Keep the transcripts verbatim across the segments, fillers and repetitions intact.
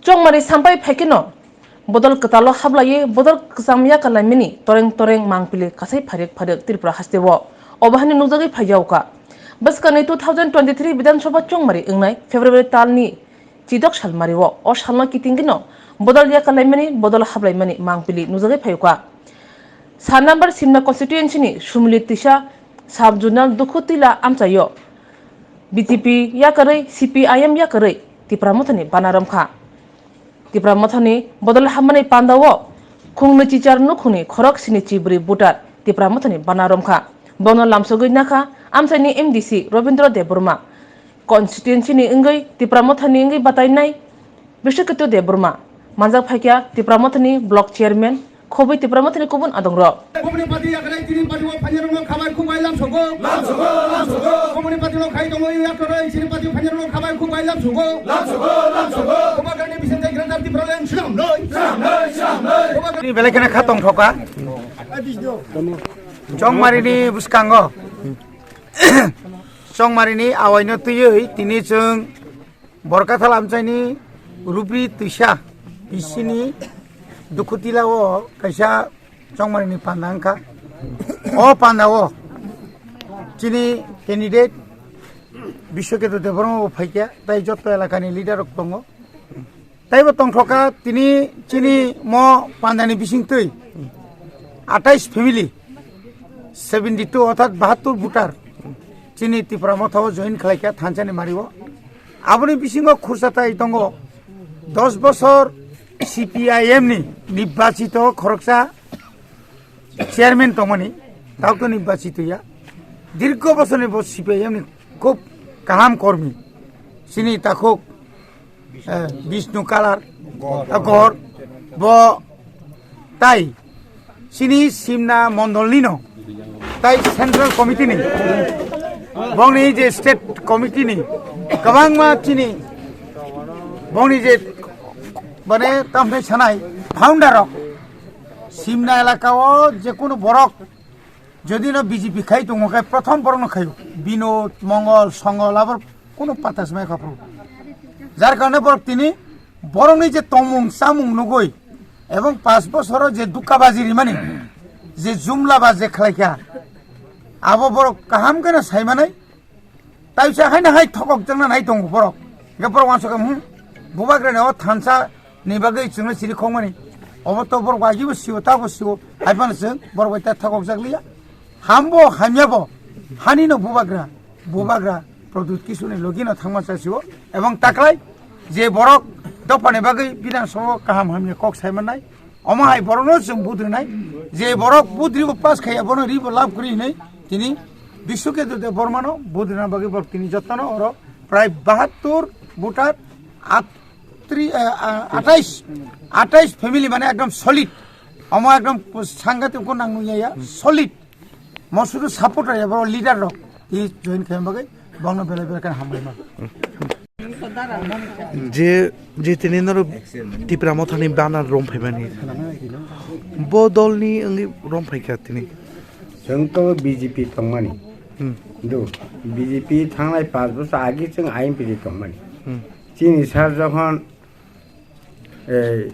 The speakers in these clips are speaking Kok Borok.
Chongmari sampai phaikeno bodol kwtalo hablaiwi bodol kwcham yakalaimani toreng toreng mangpili kasai pharik pharik Tripura hasteo. Obo hani nukjagwi phaiya uka. Bwskangni two thousand twenty-three Bidhan Sabha chongmari wngnai February talni chidok salmario o salno kitingino bodol yakalaimani bodol hablaimani mangpili nukjagwi phaiuka. Sa number Simna constituency ni Sumli Tisa sub zonal Dukhu Tila amchaio B J P yakarwi C P I M yakarwi Tipra Mothani bana romkha. Tipra Mothani bodol hammani pandao khungni chichar nukhungni khorok sini chibri butar Tipra Mothani bana romkha. Bono lamsogwi nakha amchaini M D C Robindra Debbarma. Constituency ni wngwi Tipra Mothani wngwi batainai Biswaketu Debbarma manjak phaikha Tipra Mothani block chairman, khobwi Tipra Mothani kubun adongrok. Komuni party yakrai chini party o phainarokno khabai khuk bai lamsogo. Lamsogo, lamsogo. Komuni party no khai tongo yakrai chini party o phainarokno khabai khuk bai lamsogo. Lamsogo, lamsogo. Bubagrani bising tei Greater Tipraland swnamnoi. Swnamnoi, swnamnoi. Bubagra- Ni belai kheno kha tongthoka. Chongmari ni bwskango. Chongmari ni awaino twiwi tini chwng Borkathal amchaini Rubri Twisa bisini Dukhutila o kaisa chongmani ni panda wngkha. O panda o chini candidate Biswaketu Debbarma bo phaikha, tai joto elakani leader rok tongo. Taibo tongthokha tini chini mo pandani bisingtwi atais family, seventy two orthat bahattur voter chini Tipra Motha o join khlaikha thansa ni mari o. Aboni bisingo khursa tai tongo dos bosor C P I M ni nirbachito khoroksa chairman tongmani, taukto nirbachito ya. Dirgho bosorni bo C P I M ni khub kaham kormi. Chini takhuk, eh, Bishnu Kalar, eh, Gohor, bo tai chini Simna Mondol nino, tai Central Committee ni, bongni je State Committee ni, kwbangma chini, bongni je, mane, tamthai sanai founder rok, Simna elaka o je kunu borok, jodi no B J P khai tongo khe, prothom borok no khaio, Binod, Mongol, Songol, abor kunu pata swmai kha phuru. Jar karone borok tini borokni je tongmung chamung nugui, ebong paanch bosoro je dukkabaji rimani, je jumla ba je khlaikha, abo borok kaham kheno saimanai. Taisa haino hai thokok jangna nai tongo borok. Hingke borok wansukha, hmm, bubagrani o thansa ni bagwi chwngno siri khokmani. Obo to borok agibo sio, tabo sio, hai phano chwng borok bai ta thokok jak liya. Hambo hamyabo, hani no bubagra, bubagra Pradyut Kishore ni logi no thangma chasio. Ebong taklai je borok dophani bagwi Bidhan Sabha o kaham hamya kok sai mannai. Omo hai borokno chwng vote rwnai, je borok vote ribo pass khaiya, bono ribo lab kwrwi hinwi tini Biswaketu Debbarmano vote rwna bagwi borok tini jotono oro prai bahattur voter, at-, tri-, eh, ah, atais, atais family mane ekdom solid, omo ekdom sangatik ko nang nungya ya, solid. Mo sudu supporter ya, boro leader rok. I join khaima bagwi bongno belai belai khe hambai ma. Je, je tini noro Tipra Mothani banner rom phaimani. Bo dolni wngwi rom phaikha tini. Chwng to B J P tongmani. Hmm. Do, B J P thangnai paanch bosor age chwng I M P de tongmani. Hmm. Chini sar jokhon Ei,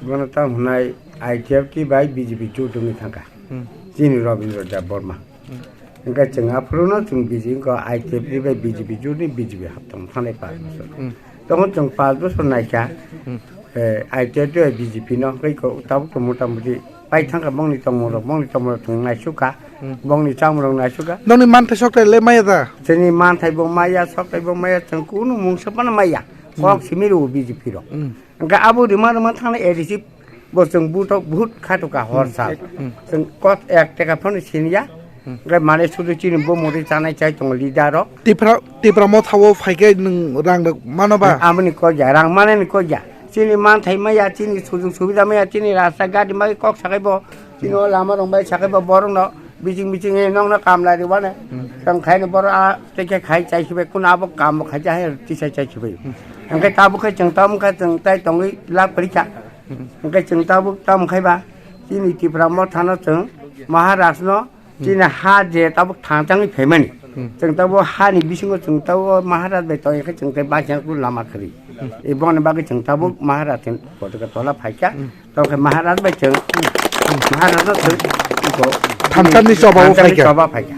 bono tamo hwnai I T F T bai B J P jot wngwi thangkha. Hmm. Chini Robindra Debbarma. Hmm. Hwnkhe chwng aphuru no chwng B J P ko I T F T bai B J P jot ni B J P haptong thanai paanch bosor. Hmm. Tokon chwng paanch bosor naikha, hmm, eh, I T F T bai B J P no hwnkhe ko tabuk to mota moti pai thangkha bongni tongmung rok, bongni tongmung rok chwng naisukha, hmm, bongni chamung rok naisukha. Nokni manthai sok le maya da? Chini manthai bo maya, sok bo maya, chwng kunu mungsa phano maya. Kok simi rw B J P rok. Hmm. Hwnkhe abo rwma rwma thangna A D C bo chwng buthok buhut khato ka hor sal. Hmm. Chwng kot ek teka phano siniya. Hmm. Hwnkhe mane sudu chini bo mori chanai chai tongo leader rok. Tipra, Tipra Motha o phaikhe nwng rang rok mano ba? Aboni kok ya, rang mane ni kok ya. Chini manthai maya, chini sujug subida maya, chini rasta gari maya kok sakai bo. Chini o lama rong bai sakai bo borok no. Bising bising e nokno kamla rwmani. Hmm. Tong khaino borok a tei khe khai chai khibai kuno abo kambo khaija hai tisai chai khibai. Hmm. Hwnkhe tabuk khe chwng tamo khe chwng tai tongwi lab kwrwi kha. Hmm. Hwnkhe chwng tabuk tamo khai ba chini Tipra Mothano chwng Maharajno, hmm, chini ha je tabuk thang changwi phaimani. Hmm. Chwng tabuk hani bisingo chwng tabuk Maharaj bai tongwi khe chwng tai baisa lama kwrwi. Iboni bagwi chwng tabuk Maharaj ni kotoka tola phaikha. Tokhe Maharaj bai chwng, Maharaj no chwng iko Thantamni choba o phaikha. Choba phaikha.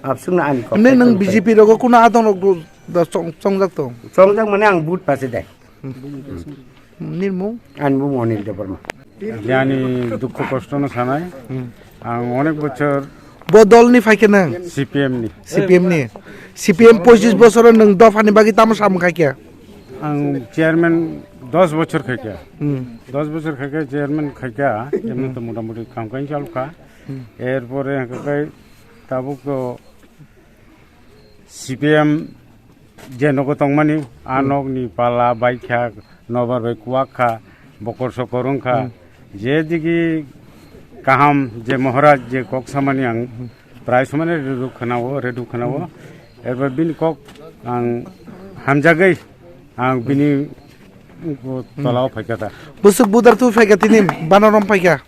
Abswkno ani kok. Hwnwi nwng B J P rogo kuno adong rok da chong-, chongjak tong? Chongjak mane ang but pase dai. Nini mung? Ani mung Anil Debbarma. Yani dukhu kosto no sanai. Ang onek bochor Bo dol ni phaikha nang? C P M ni. C P M ni. C P M pochis bochor o nwng dopha ni bagwi tamo samung khaikha? Ang chairman dos bochor khaikha. Hmm. Dos bochor khaikha, chairman khaikha. Emni to motamuti kam kain chalkha. Hmm. Erpore hwnkhe tabuk to C P M je nogo tongmani, a Hmm. nokni pala baikha, nobar bai kuwak kha, bokor sokor wngkha. Hmm. Je digi kaham je Maharaj je kok samani ang Hmm. prai somani redu khanao, redu khanao. Hmm. Erbar bini kok ang hamjagwi ang bini Bo tolao phaikha ta. Bwswk budar tu phaikha tini banarom phaikha.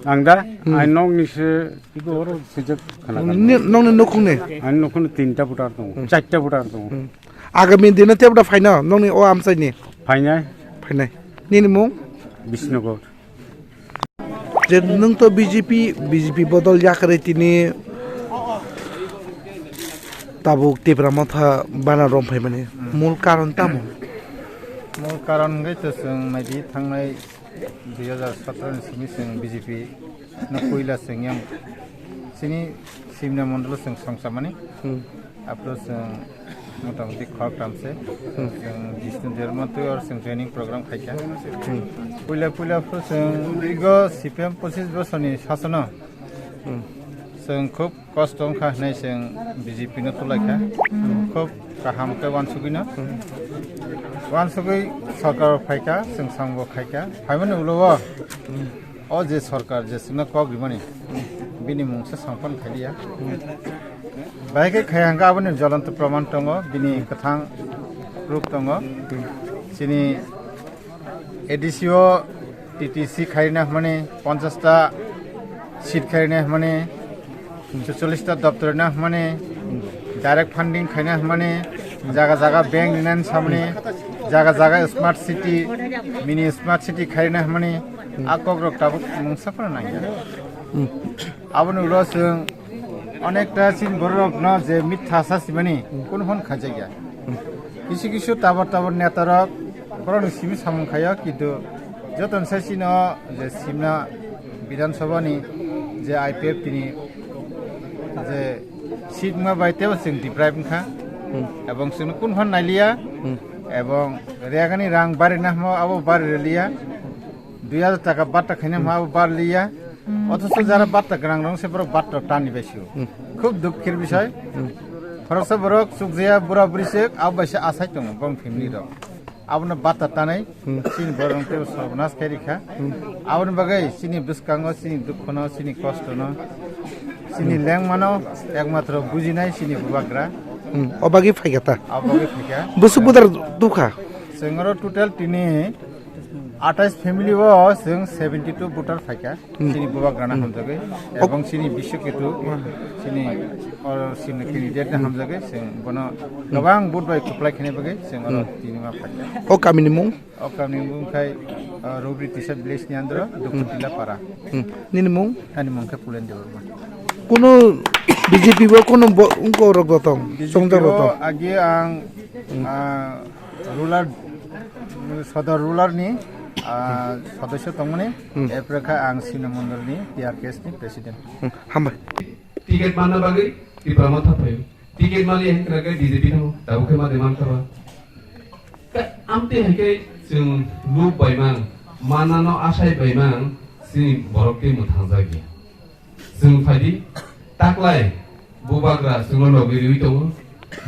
Ang da, Hmm. Ai nokni se, iko oro sijak khana Ni, nokni nukhungni? Ani nukhungni tinta voter tongo, Hmm. Charta voter tongo. Hmm. Agami dino tebda phaino, nokni o amchaini? Phainai. Phainai. Nini mung? Bishnugor. Je nwng to B J P, B J P bodol yakarwi tini tabuk Tipra Motha bana rom phaimani mul karon tamo? Mul karon hwnkhe to chwng naidi thangnai dui hajar satro ni simi chwng B J P no puila chwng yang chini Simna mondolo chwng songchamani. Hmm. Aphuru chwng motamuti khoroktham se. Hmm. Chwng Bishnu Debbarma twi or chwng training program khaikha. Hmm. Puila puila aphuru chwng digo C P M pochis bosorni sasono Hmm. chwng khub kosto wngkha hwnwi chwng B J P no tulaikha. Hmm. Khub kaham khe uansugwino. Hmm. Uansugwi sorkar phaikha, chwng samung bo khaikha. Phaimani ulo o Hmm. O je sorkar je chwngno kok rimani, bini mungsa sampan khailiya. Bahai khe khaya hwnkhe aboni jolonto proman tongo, bini kwthang proof tongo. Chini A D C o T T C khairina hwnmani, ponchash ta seat khairina hwnmani, chuchollish ta doptor rina hwnmani, direct funding khaina hwnmani, jaga jaga bank rinani samani, jaga jaga smart city, mini smart city khaina hwnmani, a kok rok tabuk mungsa phano nangya. Hmm. Aboni ulo chwng onekta chini borok rokno je mitha sa simani, kunu phano khajakya. Kisu kisu tabor tabor neta rok borokni simi samung khaio, kintu joto ni sai chini o je Simna Bidhan Sabha ni je I P F T ni je seat wngma bai teibo chwng deprive wngkha. Hmm. Ebong chwngno kunu phano nailiya. Hmm. Ebong rega ni rang bari na hwnma abo bari rwliya. Dui hajar taka batta khaina hwnma abo bari liya. Othocho jara batta gwnang rok se borok batta tani bai sio. Hmm. Khub dukkir bisoi. Hmm. Khoroksa borok chukjaya bura buri se abo bai se asai tongo bong family rok. Abono batta tanai, Hmm. chini borok tei sarbanas khe rikha. Hmm. Aboni bagwi chini bwskango, chini dukhono, chini kostono, chini Hmm. lengmano ekmatro bujinai chini bubagra. Hmm. O bagwi phaikha ta? Abo bagwi phaikha. Bwswk budar dukha? Chwng oro total tini atais family o chwng seventy two voter phaikha. Hmm. Chini bubagrana Hmm. hamjagwi, Ok. ebong chini Biswaketu, chini oro chini candidate na hamjagwi, chwng bono Hmm. kwbang vote bai kwplai khaina bagwi chwng oro Hmm. tini ma phaikha. O kamini mung? O kamini mung khai, uh, Rubri Tisa village ni andro, Dukhu Hmm. Tila para. Hmm. Nini mung? Ani mung khe Pulen Debbarma. Kuno B J P bo kuno bo-, wngko rok rotong, B J P songjak o rotong? Agi ang, Hmm. ah, rural, Sodor rural ni, ah, sodosyo tongmani, Hmm. eprekha ang Sino Mondol ni T R K S ni president. Hmm, hambai. Ticket manna bagwi Tipra Motha phaio. Ticket mali hai kwrwkhe B J P thango, tabuk khe ma demand kha ba. Amtwi hai khe chwng luk bai mang, manna no asai bai mang, chini borok tei mwthangjakya. Chwng phaidi, taklai bubagra chwngno logi riwi tongo.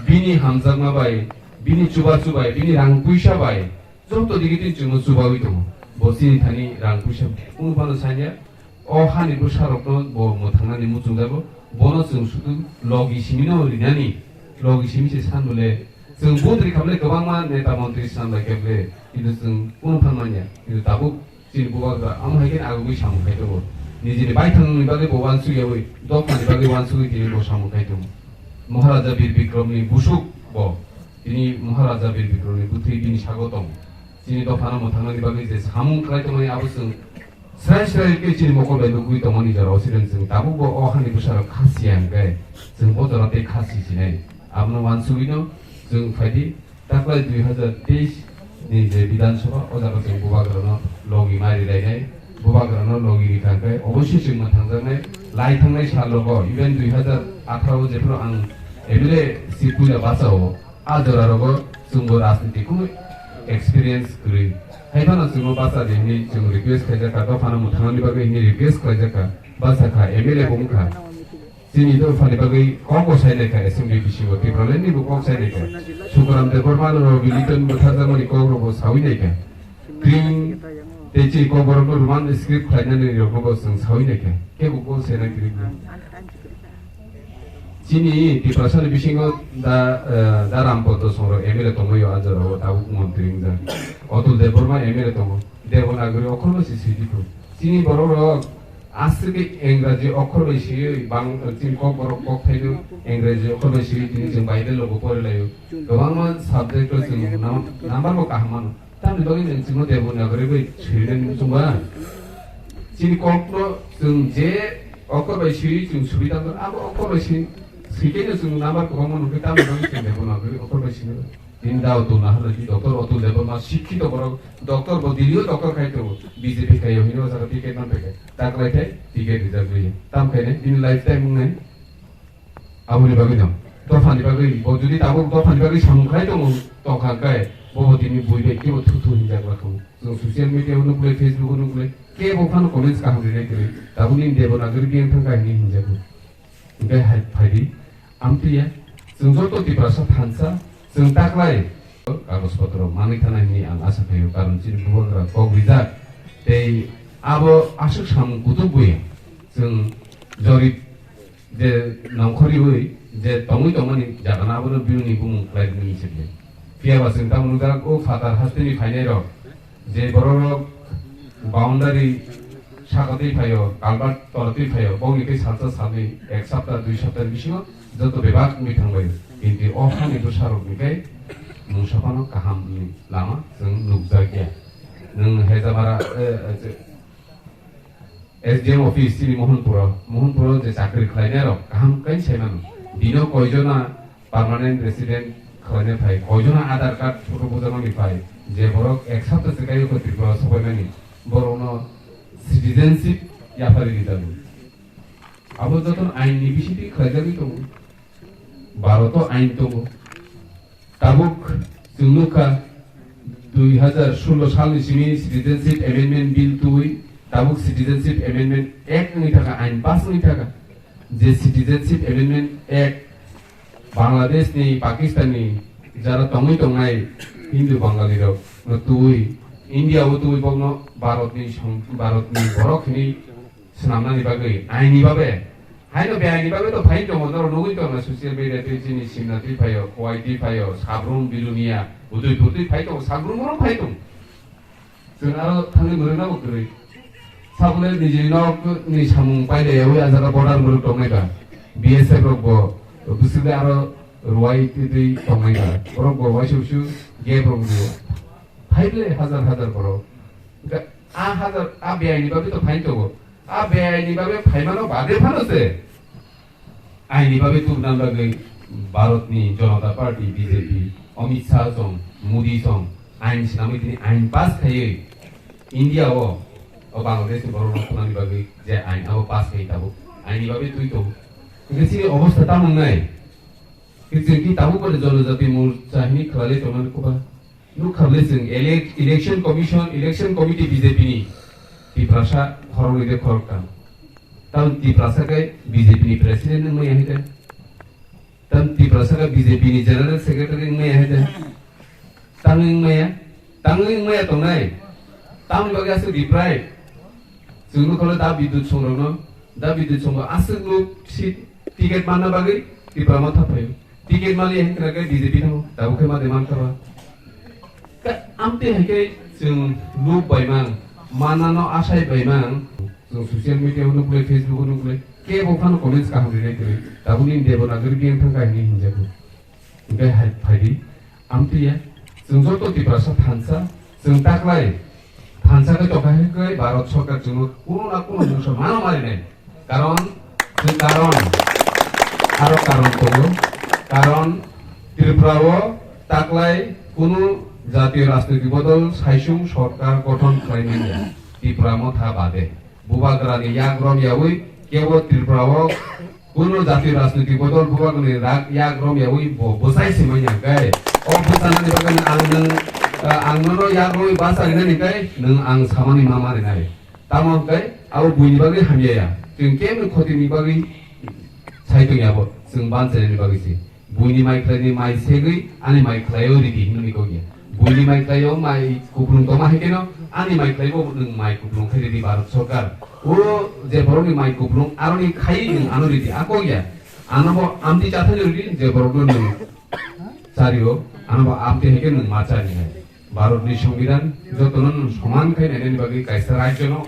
Bini hamjakma bai, bini chubachu bai, bini rang puisa bai, joto digi twi chwngno chubawi tongo. Bo chini thani rang puisa kunu phano sanya. O hani bwsarokno bo mwthangnani muchungjago. Bono chwng sudu logi simino rinani, logi simi se san bole. Chwng vote rikha bole kwbangma neta montri san bai khe bole. Kintu chwng kunu phan manya. Kintu tabuk Chini bubagra, amo hai khe agugwi samung khai tongo. Nijini baithangni bagwi bo uansuk yaui, dophani bagwi uansugwi tini bo samung khai tongo. Maharaja Bir Bikramni busuk bo. Tini Maharaja Bir Bikromni bwthwi bini sago tongo. Chini dophano mwthangnani bagwi je samung khlai tongmani abo chwng srai srai khe chini mokol bai nugwi tongmani jora o siren chwng tabukbo o hani bwsarok kha siya hwnkhe chwng o jora tei kha si sinai. Abono uansugwino chwng phaidi taklai dui hazar teis ni je Bidhan Sabha o jaga chwng Bubagrano logi mari lainai, Bubagrano logi rikha hwnkhe obosi chwng mwthangjaknai lai thangnai sal rogo even dui hazar atharo jephru ang M L A seat puila bachao. A jora rogo chwngbo rajniti kunu experience kwrwi. Hai phano chwngno bacha di hwnwi chwng request khaijak kha, dophano mwthangnani bagwi hwnwi request khlaijak kha, bacha kha, M L A bo wngkha. Chini dophani bagwi kokbo sai nai kha, assembly bisingo Tipraland ni bo kok sai nai kha. Sukaram Debbarma no Robi Liton bwtharjakmani kok rogo sawi nai kha. Green tei chini kokborokno Roman script khlainani rokno bo chwng sawi nai kha. Kebo kok sai nai kwrwi. Chini Tiprasani bisingo da, eh, da Rampodo Songrok M L A tongwi o, a jora o tabuk montri wngjak. Atul Debbarma M L A tongo. Devanagari okhor bai si swi di phuru. Chini borok rok aswk khe Engraji okhor bai swiwi bang, chini kok borok kok thaino Engraji okhor bai swiwi tini chwng Bible rogo pori laio. Kwbangma subject o chwng nam-, number bo kaham mano. Tamni bagwi nwng chwngno Devanagari bai swinani muchungma? Chini kokno chwng je okhor bai swi chwng subida wngkha, abo okhor bai swi, swikhe no chwng number kwbangma nukhe, tamni bagwi chwng Devanagari okhor bai swinai. Tini da Atul Nahar di, Doctor Atul Debbarma, sikhito borok, doctor bo Delhi o doctor khai tongo, B J P khai o hino o jaga ticket man phaikha, ta kwlai khai ticket rijak bai. Tam khainai tini lifetime wngnai. Aboni bagwi no. Dophani bagwi, bo jodi tabuk dophani bagwi samung khlai tongo, tongkha khe, bo bo tini bui bai kebo thu thu hinjak rw kha. Chwng social media o nuklai, Facebook o nuklai, kebo phano comments kaham rinai kwrwi. Tabuk nini Devanagari biyang thang kha hinwi hinjago. Hingkhe hai phaidi, amtwi ya, chwng joto Tiprasa thansa, chwng taklai kagoj potro manwi thana hinwi ang asa khaio, karon chini bubagra kok rijak, tei abo aswk samung kutuk buya. Chwng jorip je nongkhorwi je tongwi tongmani jagano abono bini bumung khlai bini se khe. Phiya ba chwng tamo nukjak o phatar hasteni phainai rok je borok rok boundary sakatwi phaio, culvert toratwi phaio, bongni tei salsa salni ek sapta dui sapta ni bisingo joto bebak wngwi thangbai. Kintu o hani bwsarok ni khe mungsa phano kaham ni lama chwng nukjakya. Nwng Hejamara, eh, eh, S D M office chini Mohanpuro, Mohanpuro je chakri khlainai rok kaham kai sai mano. Dino koijona permanent resident khlainai phai, koijona Aadhaar card photo bujakmani phai, je borok ek sapta se kai ko Tripura sopaimani, borokno citizenship yaphari rijago. Abo joto ain ni bisingtwi khlaijagwi tongo. Bharoto ain tongo. Tabuk chwng nukha, dui hazar solo salni simi Citizenship Amendment Bill twi, tabuk Citizenship Amendment Act wngwi thaka, ain pass wngwi thaka. Je Citizenship Amendment Act Bangladesh ni, Pakistan ni jara tongwi tongnai Hindu Bangali rok no twi, India o twi bokno Bharat ni song-, Bharat ni borok hinwi swnamnani bagwi aini babe, haino be aini babe to phai tongo, norok nugwi tongo social media twi chini simna twi phaio, kuwai twi phaio, Sabrum, Bilonia, Udaipur twi phai tongo, Sabrum rok phai tongo. Chwng aro thangwi mwrwkna bo kwrwi. Sabole niji nok ni samung paile yawi a jaga border mwrwk tongnai ba. B S F rok bo bwswk de aro ruwai twi twi tongnai ba. Borok bo waisa usu gap rok dio. Phaible hazar hazar borok. Ga-, a hazar, a be aini babe to phai tongo. A be aini babe phaimano bade phano se. Aini babe tubuna bagwi Bharatni Janata Party, B J P, Amit Shah song, Modi song, ain sinamwi tini ain pass khaiwi India o, o Bangladesh ni borok rok thumani bagwi je ain abo pass khai tabuk. Aini babe twi tongo. Hingke chini obostha tamo wngnai? Hingke chwng ki tabuk bai Janajati Morcha hini khlai tongnani koba? Nukha bwle chwng ele-, election commission, election committee B J P ni Tiprasa khoroknwi de khoroktham. Tamo Tiprasa khe B J P ni president wngmaya hai de. Tamo Tiprasa khe B J P ni general secretary wngmaya hai de. Tamo wngmaya, tamo wngmaya tongnai. Tamoni bagwi aswk deprive. Chwng nukha bwle da Bidyut Songrokno, da Bidyut Songro aswk nuk seat ticket manna bagwi Tipra Motha phaio. Ticket mali hai khna khe B J P thango, tabuk khe ma de mankha ba. Ka-, amtwi hai khe chwng nuk bai mang, manna no asai bai mang. Chwng social media o nuklai, Facebook o nuklai, kebo phano comments kaham rinai kwrwi. Tabukni Devanagari biyang thang kha hinwi hinjago. Hingke hai Amtwi ya, chwng joto Tiprasa thansa, chwng taklai thansa khe tongkha hai khe Bharat Sarkar chwngno kuno na kuno mungsa mano marinai. Karon, chwng karon, aro karon tongo. Karon Tripura o taklai kuno jatiyo rajnoitik bodol saisung sorkar gothon khlai manya. Tripura motha bade. Bubagrani yak rom yawi kebo Tripura o kuno jatiyo rajnoitik bodol bubagrani rak yak rom yawi bo bwsai se manya kai. O bwsanani bagwi ang nwng, eh, ang nono yak romwi basa rinani kai nwng ang samani ma marinai. Tamo hwnkhe abo buini bagwi hamya ya. Chwng kemni khotini bagwi sai tongya bo. Chwng banchainani bagwi se. Buini mai khlaini mai segwi ani mai khlaio ridi hinwi kok ya. Buini mai khlaio mai kuplung tongma hai kheno ani mai khlaibo nwng mai kuplung khai ridi Bharat Sarkar. O je borokni mai kuplung aroni khai nwng ano ridi a kok ya. Ano bo amtwi chathaino ridi je borokno nwng chario ano bo amtwi hai khe nwng ma chari nai. Bharatni Songbidan jotono nwng soman khai nainani bagwi kaisa rajyono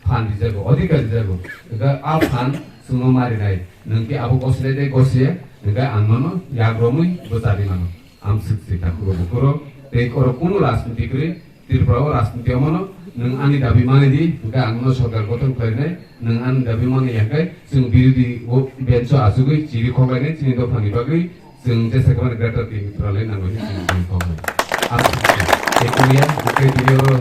phan rijago, odhikar rijago. Hwnkhe a phan chwngno marinai. Nwng khe abo gosle de gosle, hwnkhe ang nono yak romwi bwcharwi mano. Amswk se takhuro bukhuro, tei oro kunu rajniti kwrwi, Tripura o rajniti omono, nwng ani dabi mani di, hwnkhe ang no sorkar gothon khlainai, nwng ani dabi mani ya hwnkhe, chwng birodhi o bench o achugwi chiri khoklainai, chini dophani bagwi, Chwng jesa kwbangni greater Tipraland nangwi chwng tongkha. Ang tei kuya, tei tini oro